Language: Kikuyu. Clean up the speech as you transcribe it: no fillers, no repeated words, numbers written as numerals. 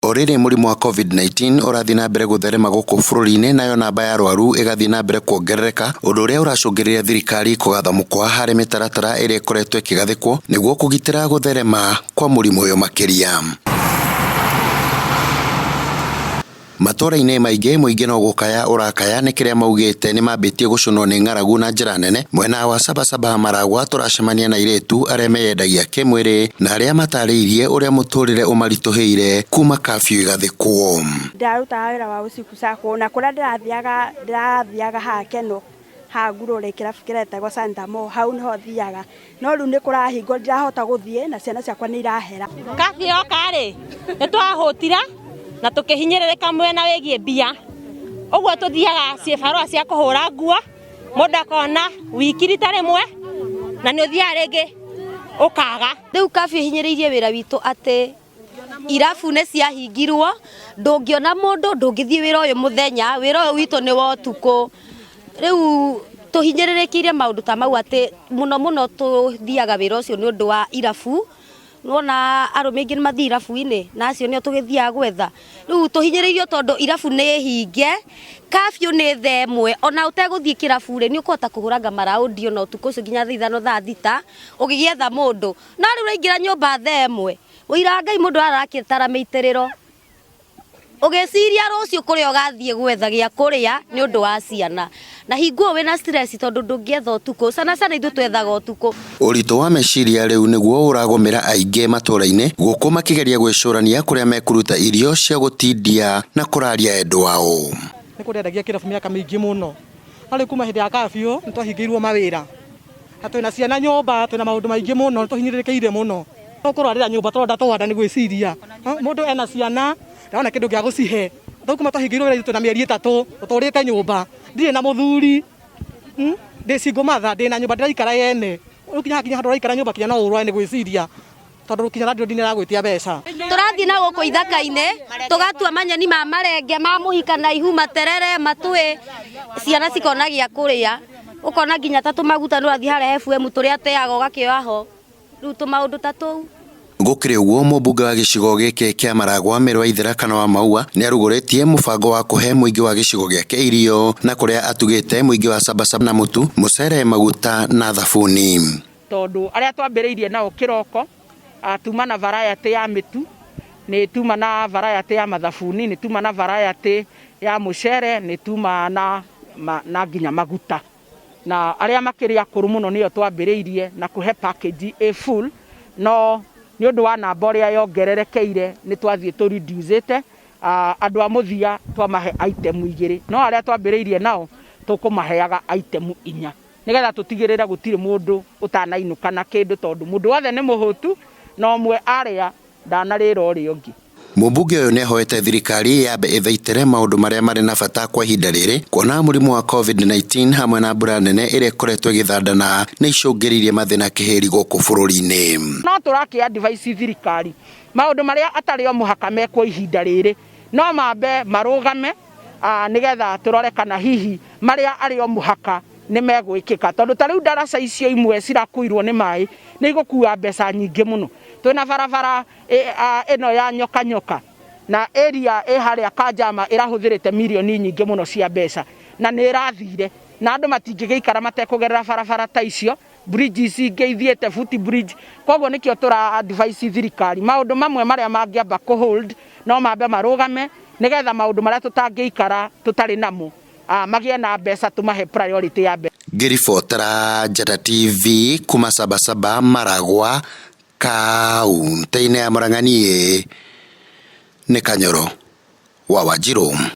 O rĩrĩ mũrimũ wa Covid-19 ũrathiĩ na mbere gũtherema gũkũ bũrũri-inĩ nayo namba ya arwaru ĩgathiĩ na mbere kuongerereka, ũndũ ũrĩa ũracũngĩrĩria thirikari kũgatha mũkwa harĩ mĩtaratara ĩrĩa ĩkoretwo ĩkĩgathĩkwo nĩguo kũgitĩra gũtherema kwa mũrimũ ũyũ makĩria. Matũũra-inĩ maingĩ mũingĩ no gũkaya ũrakaya nĩ kĩrĩa maugĩte nĩ mambĩtie gũcũnwo nĩ ng'aragu na njĩra nene. Mwena wa Sabasaba Maragwa tũracemania na airĩtu arĩa meyendagia kĩmwĩrĩ na arĩa matarĩirie ũrĩa mũtũrĩre ũmaritũhĩire kuma kabiũ ĩgathĩkwo. Ndarutaga wĩra wa usiku sacco na kũrĩa ndĩrathiaga ndĩrathiaga haha Keno haha Ngurũrĩ kĩrabu kĩretagwo Santa Mo hau nĩho thiaga no rĩu nĩ kũrahingwo ndirahota gũthiĩ na ciana ciakwa nĩ irahera. Kabiũ yoka rĩ nĩ twahũtire na tũkĩhinyĩrĩrĩka mwena wĩgiĩ mbia ũguo tũthiaga cibarũa cia kũhũra nguo mũndũ akona wiki rita rĩmwe na nĩ ũthiaga rĩngĩ ũkaga. Rĩu kabiũ ĩhinyĩrĩirie wĩra witũ atĩ irabu nĩ ciahingirwo, ndũngĩona mũndũ, ndũngĩthiĩ wĩra ũyũ mũthenya, wĩra ũyũ witũ nĩ wa ũtukũ. Rĩu tũhinyĩrĩrĩkĩire maũndũ ta mau atĩ mũno mũno tũthiaga wĩra ũcio nĩ ũndũ wa irabu, nĩwona arũme aingĩ nĩ mathiĩ irabu-inĩ na acio nĩo tũgĩthiaga gwetha. Rĩu tũhinyĩrĩirio tondũ irabu nĩ hinge, curfew nĩ thaa ĩmwe, ona ũtegũthiĩ kĩrabu rĩ, nĩ ũkũhota kũhũranga maraũndi ona ũtukũ ũcio nginya thaa ithano thaa thita, ũgĩgĩetha mũndũ. No rĩu ũraingĩra nyũmba thaa ĩmwe, Ũira wa Ngai mũndũ arara akĩtara mĩitĩrĩro ũgĩciria rũciũ kũrĩa ũgathiĩ gwetha gĩa kũrĩa nĩ ũndũ wa ciana na hingo ĩyo wĩna stress tondũ ndũngĩetha ũtukũ sana sana ithuĩ twethaga ũtukũ. Ũritũ wa meciria rĩu nĩguo ũragũmĩra aingĩ matũra-inĩ gũkũ makĩgeria gwĩcũrania kũrĩa mekũruta irio cia gũtindia na kũraria endwa ao. Nĩ kũrĩ kĩrabu mĩaka mĩingĩ mũno, no rĩu kuma hĩndĩ ya curfew nĩ twahingĩirwo mawĩra na twĩna ciana nyũmba, twĩna maũndũ maingĩ mũno, nĩ tũhinyĩrĩrĩkĩire mũno. Tũkũrwarĩra nyũmba tũronda twanda nĩ gwĩciria mũndũ ena ciana ndona kĩndũ gĩa gũcihe. Rĩu kuma twahingĩirwo wĩra twĩna mĩeri ĩtatũ tũtũrĩte nyũmba, ndirĩ na mũthuri, ndĩ single mother, ndĩna nyũmba ndĩraikara yene. Rĩu nginya hakinya handũ ũraikara nyũmba nginya no ũrware nĩ gwĩciria tondũ nginya landlord nĩ aragwĩtia mbeca. Tũrathiĩ na gũkũ ithaka-inĩ tũgatua manyeni ma marenge ma mũhika na ihu, materere, matũĩ, ciana cikona gĩa kũrĩa. Ũkona nginya ta tũmaguta nĩ ũrathiĩ harĩa FM tũrĩa ateaga ũgakĩoya ho. Rĩu tũmaũndũ ta tũu. Gũkĩrĩ ũguo, mũmbunge wa gĩcigo gĩkĩ kĩa Maragwa Mary Waithera kana wa Maua nĩ arugũrĩtie mũbango wa kũhe mũingĩ wa gĩcigo gĩake irio na kũrĩa atugĩte mũingĩ wa Sabasaba na mũtu, mũcere, maguta na thabuni. Tondũ arĩa twambĩrĩirie nao kĩroko tuma na variety ya mĩtu, nĩ tuma na variety ya mathabuni, nĩ tuma na variety ya mũcere, nĩ tuma na, na nginya maguta. Na arĩa makĩrĩ akũrũ mũno nĩo twambĩrĩirie na kũhe package ĩ full, no nĩ ũndũ wa namba ũrĩa yongererekeire nĩ twathiĩ tũ reduce ĩte, andũ a mũthia twamahe item igĩrĩ, no arĩa twambĩrĩirie nao tũkũmaheaga item inya nĩgetha tũtigĩrĩre gũtirĩ mũndũ ũtanainũka na kĩndũ, tondũ mũndũ wothe nĩ mũhũtu na ũmwe arĩa ndanarĩra ũrĩa ũngĩ. Mũmbunge ũyũ nĩahoete thirikari yambe ĩthaitĩre maũndũ marĩa marĩ na bata kwa ihinda rĩrĩ kuona mũrimũ wa Covid-19 hamwe na mbura nene ĩrĩa ĩkoretwo ĩgĩthandana nĩ icũngĩrĩirie mathĩna kĩhĩri gũkũ bũrũri-inĩ. No tũrakĩ advise thirikari maũndũ marĩa atarĩ o mũhaka mekwo ihinda rĩrĩ no mambe marũgame nĩgetha tũrore kana hihi marĩa arĩ o mũhaka nĩ megwĩkĩka, tondũ ta rĩu ndaraca icio imwe cirakuirwo nĩ maĩ nĩ igũkua mbeca nyingĩ mũno. Twĩna barabara ĩno ya nyoka nyoka na area ĩ harĩa Kanjama ĩrahũthĩrĩte mirioni nyingĩ mũno cia mbeca na nĩ ĩrathire na andũ matingĩgĩikara matekũgerera barabara ta icio, bridges ingĩ ithiĩte foot bridge, koguo nĩkĩo tũra advise thirikari maũndũ mamwe marĩa mangĩamba kũ hold no mambe marũgame nĩgetha maũndũ marĩa tũtangĩikara tũtarĩ namo magĩe na mbeca tũmahe priority ya mbere. Ngĩribotera Njata TV kuma Sabasaba Maragwa kaũntĩ-inĩ ya Murang'a niĩ nĩ Kanyoro wa Wanjirũ.